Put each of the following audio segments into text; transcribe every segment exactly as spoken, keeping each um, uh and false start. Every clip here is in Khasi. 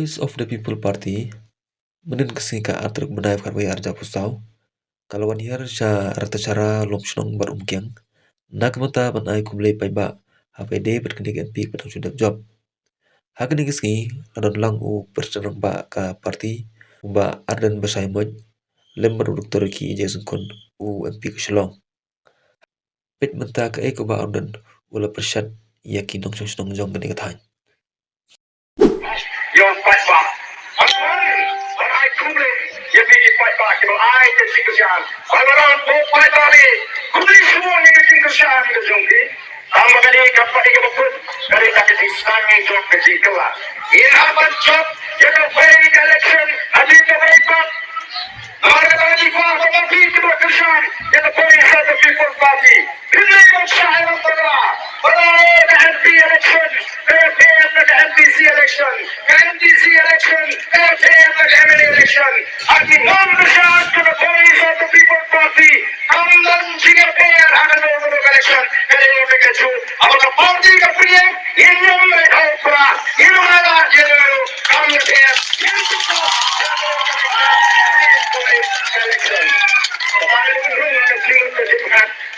Voice of the People Party, mynnin ka sngi ka ar tarik bnai khatwei arhajar arphew saw, ka la wan hiar sha Ratacherra, Lumshnong bad Umkiang, na ka bynta ban ai khublei paidbah ha kaba ïadei bad kane ka M P kaba dang shu dep jop. Ha kane ka sngi la don lang u President rangbah ka party, u Bah Ardent Basaiawmoit, lem bad u Doctor Ricky A J Syngkon, u M P ka Shillong. Peit mynta kaei kaba u Bah Ardent u la pyrshang ïa ki nongshong shnong jong kane ka thaiñ. Ïa u paidbah. Ban ai khublei ïa phi ki paidbah kiba la ai ka jingkyrshan. Ban ai khublei ïa ka jingkyrshan ka jong phi. Tang ba kane ka party kaba kut ka dei ka jingsdang jong ka jingkylla. Ngin hap ban jop ïa kawei ka election hadien kawei pat. Namar kata ngi kwah ba ma phi kiba kyrshan ïa ka Voice of the People Party, phin leit ban shah ïa ka party. Ba la dei ka M P election, ka dei ka M D C election, ka M D C election, ka dei ka M L A election. Ha ki nongkyrshan ka Voice of the People Party, kam don jingïapher ha kano kano ka election. Ka dei ka kajuh, haba ka party ka pynïeng, ngin ym ïa ka pra, ngin ym ïa la ïa la, kam ïapher.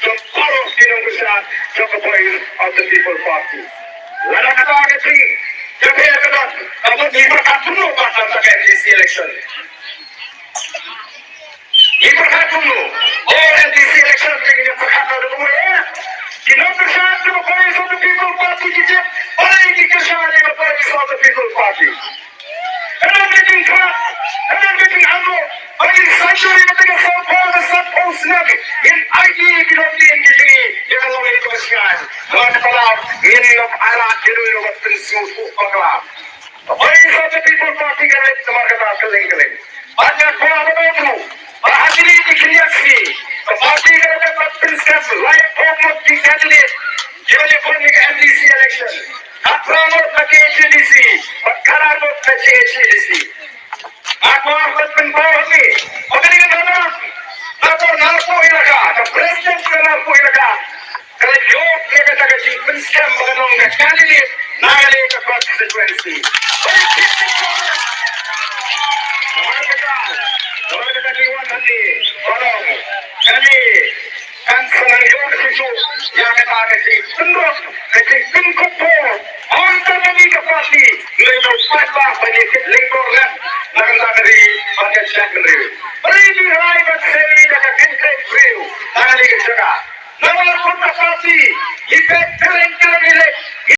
Jong baroh ki nongkyrshan jong ka Voice of the People Party. Lada kata ka jingïapher ka don, ka mut ngi pyrkhat kumno pat ha kata ka M D C election. Ngi pyrkhat kumno? Oh, M D C election te ngi pyrkhat kumno, eh? Ki nongkyrshan jong ka Voice of the People Party ki tip balei ki kyrshan ïa ka Voice of the People Party. Ka don ka jingkyrpad, ka don ka jingangnud ba ngin saiñdur ïa kata ka sawphew, ka sawphew snem ngin aiti ïa ki longdien ki jong ngi ïa ka longïing kaba shngaiñ. Namar kata ngin ym ailad ïa kano kano ka pynsngewthuh bakla. Ka Voice of the People Party ka leit namar kata kylleng kylleng. Bad nga kwah ban ong ruh ba ha kine ki khyndiat sngi ka party ka la dep ban pynskhem laiphew ngut ki candidate kiba ïakhun ïa ka M D C election. Khatphra ngut na K H A D C bad khatar ngut na J H A D C. Nga kwah ban pynpaw hangne ba kane ka dei ka na ka Narpuh Elaka, ka President ka Narpuh Elaka ka la ïoh ïa kata ka jingpynskhem ba kan long ka candidate na kane ka constituency. Namar kata, namar kata ngi wan hangne ban ong, kane kan sa nang ïoh shuh shuh ïa kata ka jingpynrung, ka jingpynkup bor. Ym tang na ngi ka party, hynrei na u paidbah ba ngi kit lyngkor lem na ka bynta ka ri bad ka jaitbynriew. Balei ngi rai ban sei da ka kynthei briew na kane ka jaka? Namar kum ka party